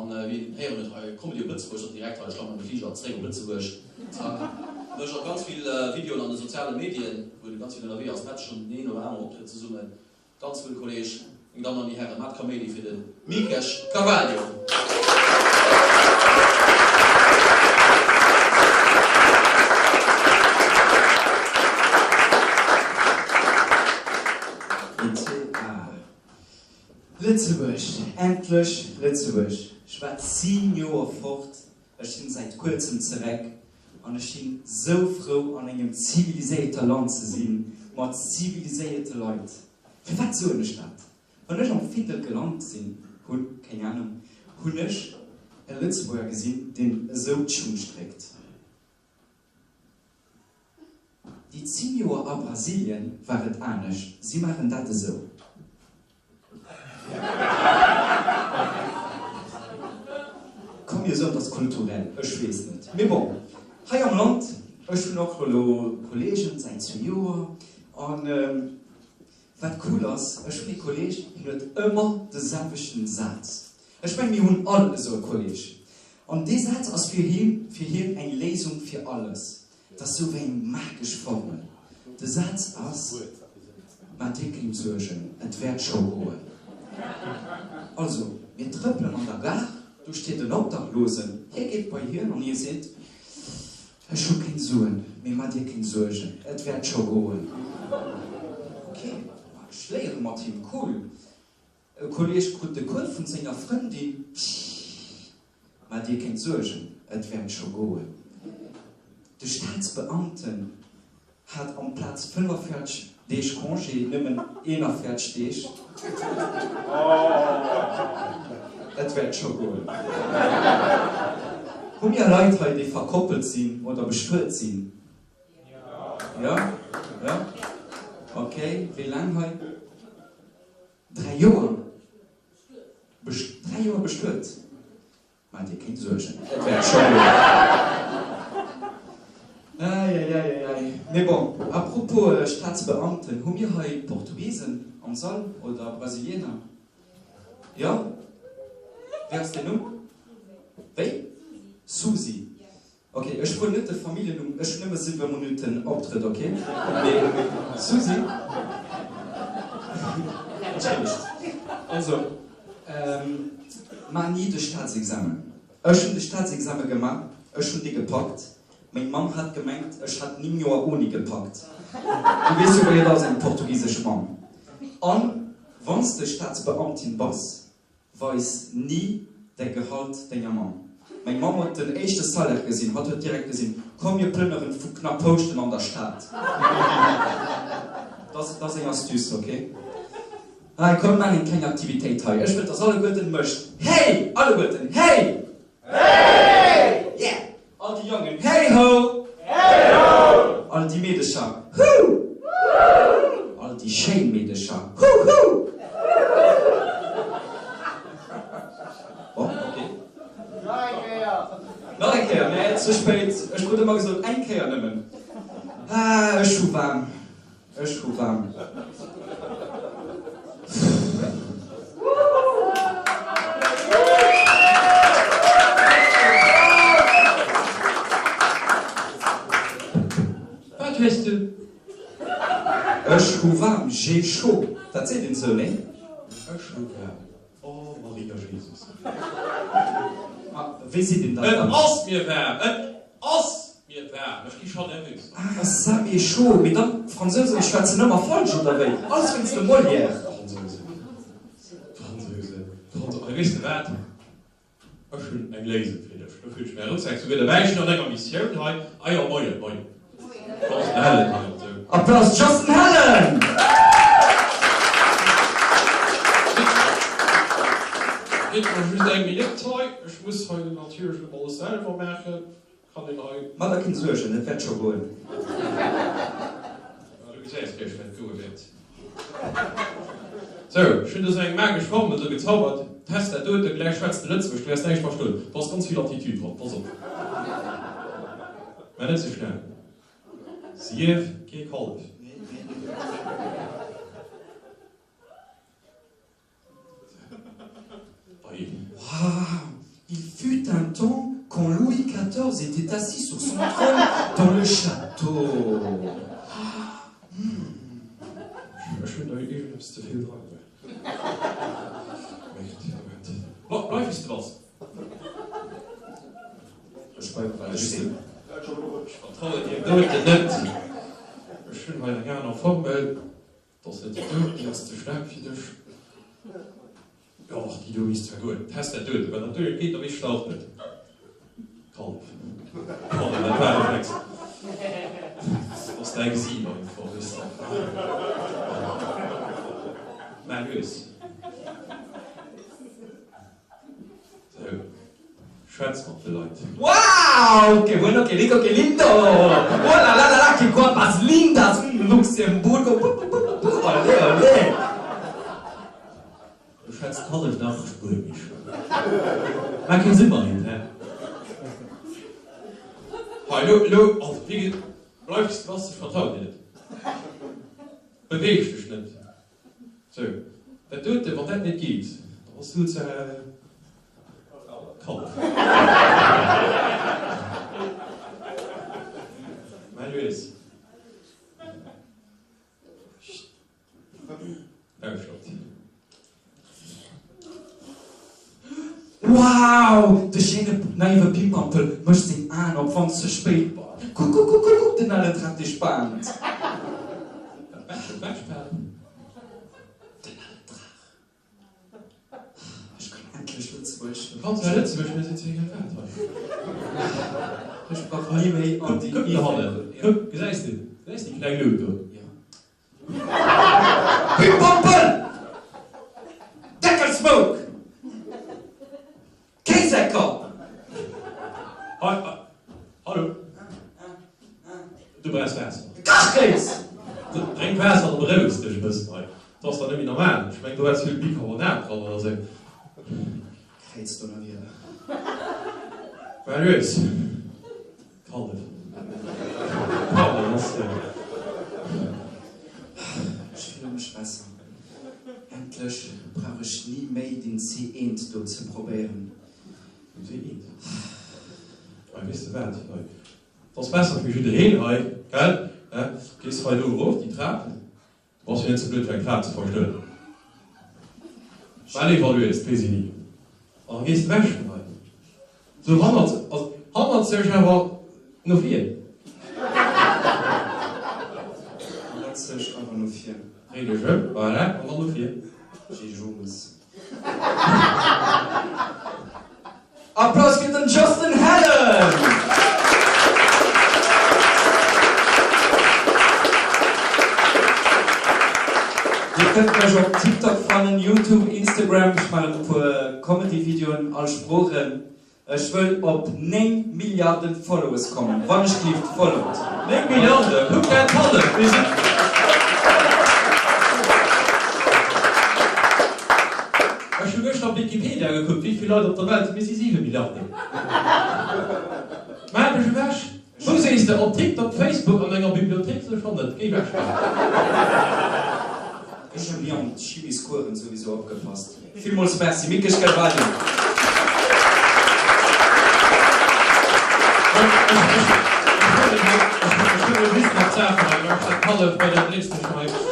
An wéi een héieren huet hei, Comedy op Lëtzebuerg, dat direkt hei, ech klammen an de Fliger, zeréck op Lëtzebuerg, zack. Mécht och ganz vill Videoen an de soziale Medien, wou en ganz vill ënnerwee ass. Mir hate schonn den een oder aneren Optrëtt zesummen. Ganz gudde Kolleg, meng Dammen an déi Hären, Matt Kaméidi fir de Mikesh Carvalho. Lëtzebuerg, endlech Lëtzebuerg! Ech war 10 Joer fort, ech sinn säit kuerzem zereck an ech sinn sou frou an engem ziviliséierter Land ze sinn, mat ziviliséierte Leit. Firwat soen ech dat? Wann ech am Findel gelant sinn, hunn, keng Ahnung, hunn ech e Lëtzebuerger gesinn, deen esou d'Schung stréckt. Déi 10 Joer a Brasilien war et anescht, si maachen dat esou. Komm mir soen, et ass kulturell, ech weess net. Mee bon, hei am Land, ech hunn och elo Kolleegen säit zwee Joer an wat cool ass, ech hunn ee Kolleeg, hien huet ëmmer de selwechten Saz. Ech mengen, mir hunn all esou e Kolleeg. An dee Saz ass fir hien, fir hien eng Léisung fir alles. Et ass sou wéi eng magesch Formel. De Saz ass, Maach dir keng Suergen, et wäert scho goen. Also, mir trëppelen an der Gare, do steet en Obdachlosen. Hie geet bei hien an hie seet, Ech hu keng Suen, mee maach dir keng Suergen, et wäert scho goen. Ok, ma ech léiere mat him, cool. E Kolleeg krut de Kuerf vun senger Frëndin. Maach dir keng Suergen, et wäert scho goen. De Staatsbeamten hat amplaz 45 Deeg Congé nëmmen 41 Deeg. Et wäert scho goen. Hu mir Leit hei, déi verkoppelt sinn oder bestuet sinn? Jo? Jo? Ok, wéi laang hei? 3 Joer? 3 Joer bestuet? Maach dir keng Suergen, et wäert scho goen. Eieieiei. Mee bon, à propos Staatsbeamten, hu mir hei Portugisen am Sall oder Brasilieener? Jo? Wéi ass däin Numm? Wéi? Susi. Ok, ech froen net de Familljennumm, ech hunn nëmme 7 Minutten Optrëtt, ok? Mee Susi, entschëllegt, also maach ni de Staatsexamen. Ech hunn de Staatsexame gemaach, ech hunn dee gepackt. Meng Mamm hat gemengt, ech hätt 9 Joer Uni gepackt. Du weess jo wéi et ass, eng portugisesch Mamm. An wann s de Staatsbeamtin bass, Weis ni däi Gehalt denger Mamm. Meng Mamm huet den éischte Salaire gesinn, hatt huet direkt gesinn, komm mir plënneren vu knapp Houschten an der Stad. Dat ass eng Astuce, ok? Hei, komm mir maachen eng kleng Aktivitéit hei. Ech wëll, dass alleguerten mécht Hey! Alleguerten Hey! Hey! Yeah! All déi Jongen, Hey ho! Hey ho! All déi Meedecher, Hu! Hu! All déi schéin Meedecher, Hu hu! Bon, ok. Nach eng Kéier! Nach eng Kéier? Nee, ze spéit. Ech krut ëmmer gesot, eng Kéier nëmmen. Ah, ech hu waarm. Ech hu waarm. Wat hues du? Ech hu waarm, j'ai chaud. Dat seet een sou, nee? Ech hu waarm. Oh Maria Jesus. Ma wéi seet een dat dann? Et ass mir waarm. Et ass mir waarm. Ech gi scho nervös. Ah, ça m'est chaud. Mee dann, d'Fransousen schwätzen ëmmer falsch, oder wéi? Alles wéinst dem Molière. D'Fransousen, d'Fransousen, d'Fransousen. Hei, weess de wat? Ech hunn eng Léisung fir dech. Do fillt ech mär erëm souguer derbäi. Ech sinn an enger Missioun hei. Ah jo, moien, moien. Justin Hellen hei an esou. Applaus Justin Hellen! Gitt mer just eng Minutt hei. Ech muss hei natierlech net alles selwer maachen. Kann een hei. Maach der keng Suergen, et wäert scho goen. Du gesäis gläich, wat goe wäert. Sou, ech hunn do sou eng magesch Formel do gezaubert. Test dat dote, gläich schwätz de Lëtzebuergesch, du wäers näischt verstoen. Do ass ganz vill Attitude dran, pass op. Mä net ze schnell. Sief kee Kallef. Wow! était assis sur son trône dans le château. Ech hunn der iergendeppes ze vill dra gemaach. Bleif wéi s de bass. Ech bleiwe well ech sinn. Ech vertrauen deem doten net. Ech hunn hei eng aner Formel. Dass net déi do, déi ass ze staark fir dech. Jo, och déi do misst zwar goen. Test dat doten. Wann dat do net geet, da weess ech dat och net. Kallef. Pardon, dat war e Reflex. Dat ass däi Gesiit einfach, weess de. Maach lues. Sou, schwätz mat de Leit. Wow, que bueno, que rico, que lindo! Oh la la la la, que guapas lindas! Mm, Luxemburgo, pu pu pu pu pu, olé olé! Du schwätz d'Halleft nach Spuenesch. Mä kee Sinn mer hint, hä? Hei, lo, lo, also wéi ge, bleif wéi s de bass, ech vertrauen dir net. Beweeg dech net. Sou, dat dote, wann dat net geet, da bass du ze kal. Mä lues. Chut. Lauschtert. Wow! De schéine naive Pimpampel mécht seng Aen op, wann ze spéit bass. Kuck, kuck, kuck, kuck, den alen Draach dee spaant. Wat, wat spaant? Den alen Draach. Ech kann endlech Lëtzebuergesch. Du kanns hei Lëtzebuergesch, mir sinn zwee gell wat hei. Ech brauch ni méi an déi. Kuck dohannen, kuck, gesäis de, gesäis déi kleng Lut do? Jo. Pimpampel! Deckelsmouk! Kéisecker! Hei, hallo! Du brauchs Waasser. Kachkéis! Drénk Waasser, da berouegs dech e bëssen hei. Dat ass dann net méi normal. Ech mengen, do war ze vill Bicarbonat dran oder sou. Kräizdonnerwieder. Mä lues. Kallef. Pardon, ass. Ech fille mech besser. Endlech brauch ech ni méi deen C-Eent do ze probéieren. Den C-Eent? Hei, weess de wat, hei, 't ass besser fir jiddereen hei, gell? Gees hei do erof déi Trap. Du bass jo net ze blöd fir eng Fra ze verstoen. Well evaluéiers, d'weess een ni. An da gees de ewech vun hei. Sou hannert, also hannert sech awer no vir. Hannert sech awer no vir. Dréi dech ëm, voilà, an dann no vir. Jejomes. Applaus fir den Justin Hellen! Dir kënnt mech op TikTok fannen, Youtube, Instagram, ech maachen e puer Comedy-Videoen, all Sproochen. Ech wëll op 9 Milliarden Followers kommen, wann ech gelift followt. 9 Milliarden, kuck dat hannert, mir sinn. Ech hu gëschter op Wikipedia gekuckt, wéi vill Leit op der Welt sinn, mir si 7 Milliarden. Maach dech ewech! Wou sees de? Op TikTok, Facebook, an enger Bibliothéik sécher net. Géi ewech hei! Ech hunn ni an Chimiscoursen souwisou opgepasst. Villmools Merci, Mikesch Galvani. Ech wëll just nach d'Saachen hei, dat Kallef bei der nächster Scheif.